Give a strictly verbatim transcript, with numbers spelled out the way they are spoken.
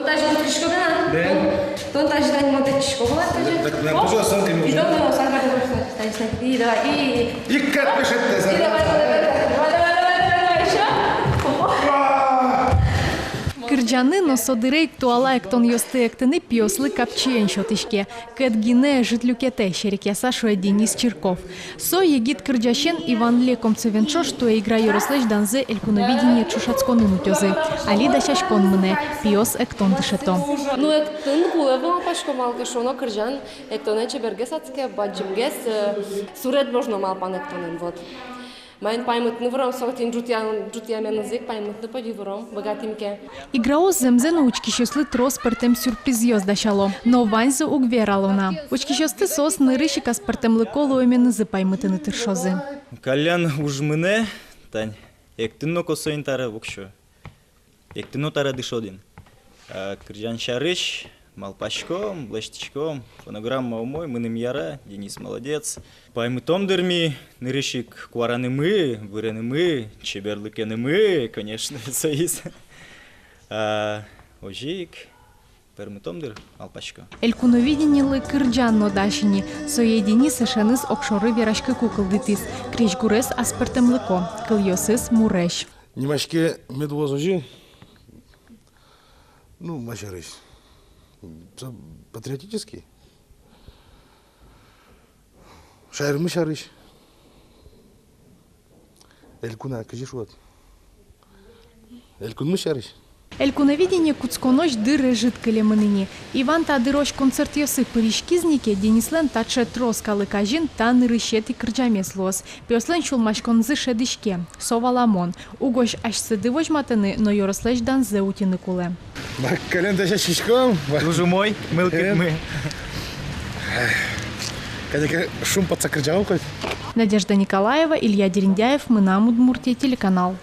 Тазьы кутскиськод-а? Да. Тон тазьы тани мон тэтчисько вал тазьы. Так, на, пожалуйста, ты можешь. И давай, и, и, и. И кат пишет, и давай, давай, давай, ещё. Кырӟаны но со дыре ик туала эктонъёсты эктыны пиослы капчиен сётӥське. Кӧт гинэ ӧжыт люкетэ, серекъяса шуэ Денис Чирков. Со егит кырӟасен Иван Лекомцевен ӵош туэ Игра ёрослэсь данзэ Элькуновидение ӵошатсконын утёзы. Али дасяськон мынэ, пиос эктон дышето. Ну, эктыны кулэ вал, малпасько, малы ке шуоно, кырӟан эктонэн чебергес адске, бадӟымгес, э, суред можно малпан эктонэн, вот. Маин паймытыны выром, со тӥни ӝутъя-, ӝутъяменызы ик паймытыны поди выром, быгатӥм ке. Играос зэмзэ но учкисьёслы трос пӧртэм сюрпризъёс дасяло, но ваньзэ уг верало на. Учкисьёсты соос нырысь ик аспӧртэмлыко луэменызы паймытыны тыршозы. Каллен уж мынэ, тань, эктыны но косо ини табере воксё. Эктыны но табере дышод ини. А кырӟан сярысь малпаськом, лэсьтӥськом, фонограмма умой, мыным яра, Денис молодец. Паймытом, дыр, ми нырысь ик куаранымы, выренымы, чеберлыкенымы, конечно, соиз. А, озьы ик пӧрмытом, дыр, малпасько. Элькуновидениелы кырӟан но дась ини. Сое Денис эшеныз огшоры вераськыку кылдытӥз. Крезьгурез аспӧртэмлыко, кылъёсыз муресь. Нимаське мед луоз озьы, ну, ма сярысь, со патриотический. Шаермы сярысь. Элькуна, кызьы шуод? Элькунмы сярысь. Элькуновидение кутсконозь дыр ӧжыт кылемын ини. Иван та дырозь концертъёсы пыриськиз ни ке, Денислэн таӵе трос калык азьын та нырысетӥ кырӟамез луоз. Пиослэн сюлмаськонзы шӧдӥське, со валамон. Угось асьсэды возьматыны но ёрослэсь данзэ утьыны кулэ. Каллен дасяськиськом. Туж умой, мылкыдмы. Кадь ке шумпотса кырӟалом хоть. Надежда Николаева, Илья Дерендяев, «Мынам Удмуртие» телеканал.